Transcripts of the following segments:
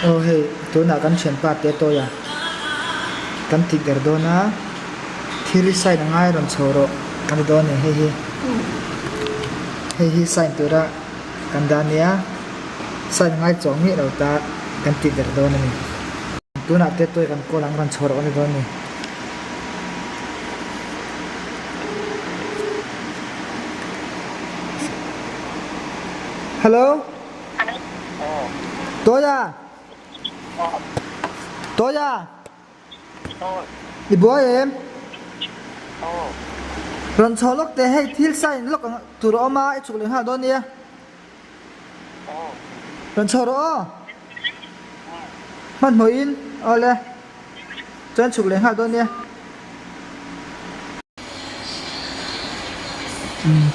Aw hei tunah kan thianpa te tawia kan tih ber dawn a thil hi sign a ngai rawn chho rawh a ni dawn a ni hei hi hei hi sign tura kan dah a nia sign a ngai chuang miah lo ta kan tih ber dawn a ni tunah te tawi kan kawl ang rawn chho rawh a ni dawn a ni. Hello. Tawia. Tawia. I buai em? Rawn chho lawk teh hei thil sign lawk ang tur a awm a i chhuk leh nghal dawn nia. Rawn chho rawh aw. Hmanhmawhin awle chuan chhuk leh nghal dawn nia.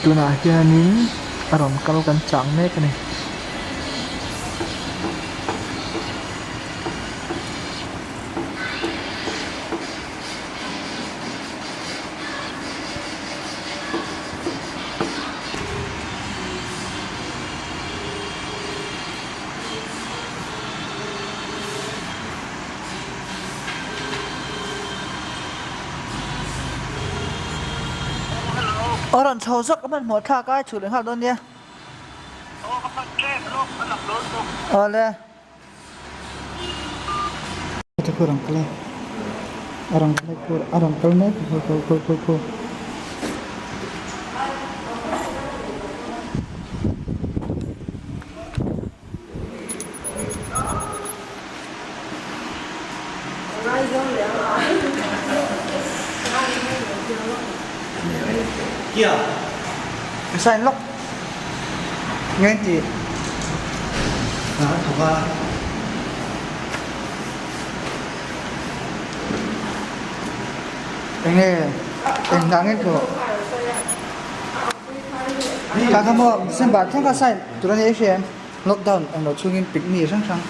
Tunah hianin a rawn kal kan chang mek a ni. Aw rawn chho zawk a hmanhmawh thlak a i chhuh leh nghal dawn nia. Awle. A rawn kal a a rawn kal mek a Ka sign lawk nge an ti enge engah nge tawh kha kha maw December thleng kha sign tur a ni hria em. Lockdown ang lo chhungin picnic hrang hrang.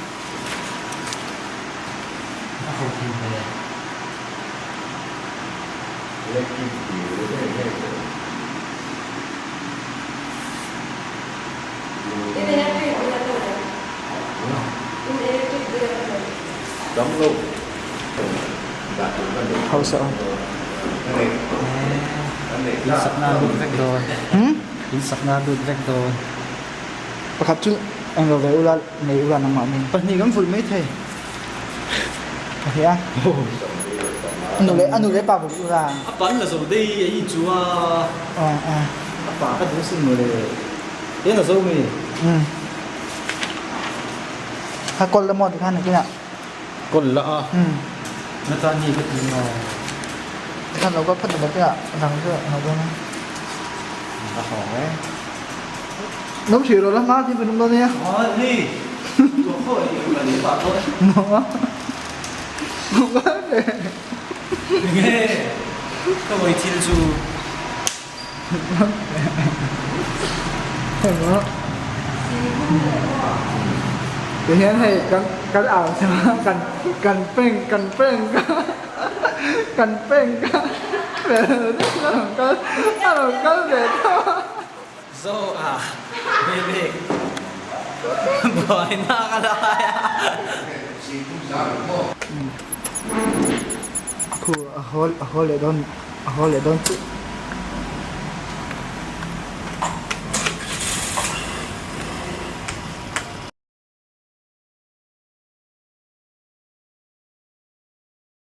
Hausa awm. Pakhat chu eng lo ve ula nei ula nangmah min. Pahnih kan vulh mai thei. Pahnih a. A nu leh a nu leh pa vulh ula. A pan la zo dei a i chu a. A a. A pa ka duh sin mawle. Eng a zo mi? Umm. Kha kawl la maw tikhan nakinah. Kawl la a. Umm. Na tan hi ka ti maw. Tikhan lo kal phawt nakinah a dang chu a lo dawn a. A hawng e. Nông chịu rồi lắm má thì mình không nha. Ngon. Ngon quá nè. Nghe. Ka voi thil chu. Đó. Thì hiện hei kan kan ảo kan kan peng kan peng kan peng kan kan kan ve tho. Zo ah bibik buaina ka lai a. Khu a haw a haw leh dawn a haw leh dawn chiah.